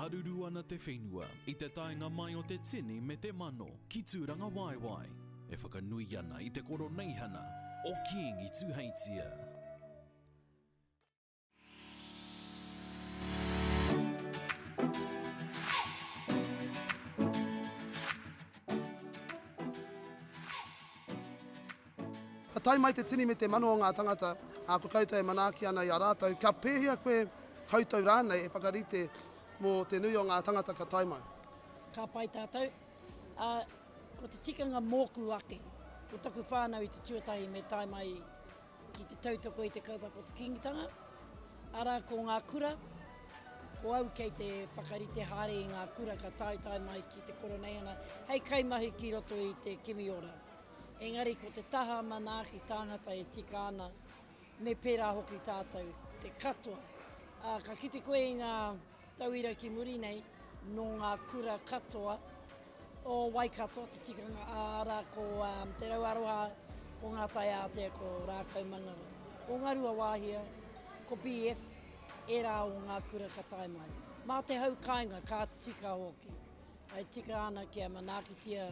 Haruru ana te whenua i te taenga mai o te tini me te mano ki Tūrangawaewae, e whakanui ana i te koroneihana o Kīngi Tūheitia. Ka tae mai te tini me te mano o ngā tangata, ā, ko koutou e manaaki ana i a rātou, ka pēhea koe, koutou rānei, e whakarite mō te nui o ngā tangata ka tae mai? Ka pai tātou. Ā, ko te tikanga mōku ake, ko taku whānau i te tuatahi me tae mai ki te tautoko i te kaupapa o te Kīngitanga, arā ko ngā kura, ko au kei te whakarite haere i ngā kura ka taetae mai ki te Koroneihana hei kaimahi ki roto i te Kimiora. Engari ko te taha manaaki tāngata e tika ana, me pērā hoki tātou, te katoa. Ā, ka kite koe i ngā tauira ki muri nei, nō ngā kura katoa o Waikato te tikanga, arā ko Te Rau Aroha, ko Ngā Tai Ātea, ko Rākaumanga, ko Ngaruawāhia, ko BF, ērā o ngā kura ka tae mai. Mā te hau kāinga ka tika hoki. E tika ana kia manaakitia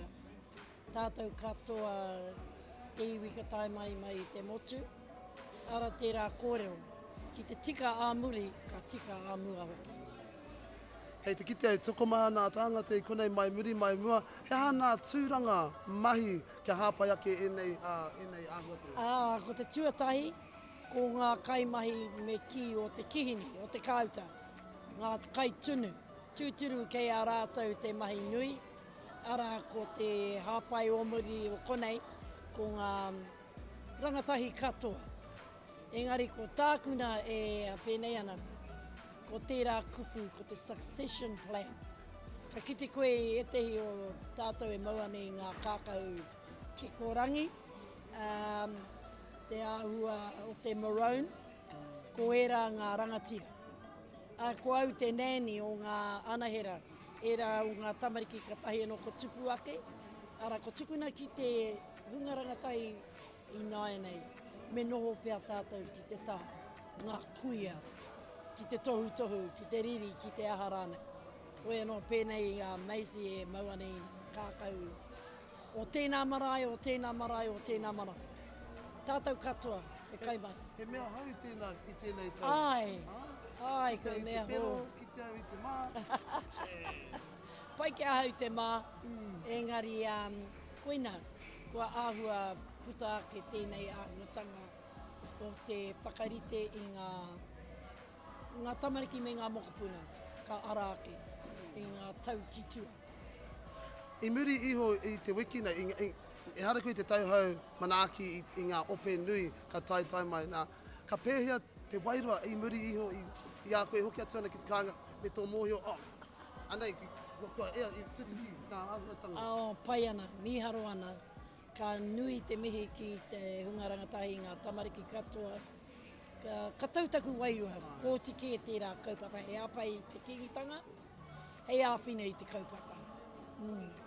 Tātou katoa te iwi ka tae mai mai i te motu, ara tērā kōrero, ki te tika ā muri, ka tika ā mua hoki. Kei te kitea e tokomaha nā tāngata i konei mai muri mai mua, he aha nā tūranga mahi kia hāpai ake ēnei, ēnei āhuatanga? Ā, ko te tuatahi, ko ngā kaimahi me kī o te kihini, o te kāuta, ngā kaitunu, tūturu kei a rātou te mahi nui, Arā, ko te hāpai o muri o konei, ko ngā rangatahi katoa. Engari ko tāku nā e pēnei ana, ko tērā kupu, ko te succession plan. Ka kite koe i ētehi o tātou e mau ana i ngā kākahu kikorangi, um, te āhua o te maroon, ko ērā ngā rangatira. Ā, ko au te nanny o ngā anahera. Ērā o ngā tamariki katahi anō ko tupu ake, arā, ko tukuna ki te hunga rangatahi ināianei, me noho pea tātou ki te taha, ngā kuia, ki te tohutohu, ki te riri, ki te aha rānei. Hoi anō pēnei i a Maisie e mau ana i ngā kākahu o tēnā marae, o tēnā marae, o tēnā marae. Tātou katoa he kaimahi. He mea hou tēnā i tēnei tau. Āe, āe, ko mea hou. Kite au i te pero, kite au i te mā. Pai ki ahau te mā, engari koina, kua āhua puta ake tēnei āhuatanga o te whakarite i ngā, ngā tamariki me ngā mokopuna ka ara ake i ngā tau ki tua. I muri iho i te wiki nei, i, ehara koe i te tauhou manaaki i, i ngā ope nui ka taetae mai. Nā, ka pēhea te wairua i muri iho i, i a koe e hoki atu ana ki te kāinga me tō mōhio, oh, anei, kua, kua ea, i tutuki ngā āhuatanga. Oh, pai ana, mīharo ana. Ka nui te mihi ki te hunga rangatahi, ngā tamariki katoa. Ka, ka tau taku wairua, kōti kē tērā kaupapa hei hāpai i te Kīngitanga, hei āwhina i te kaupapa. Mm.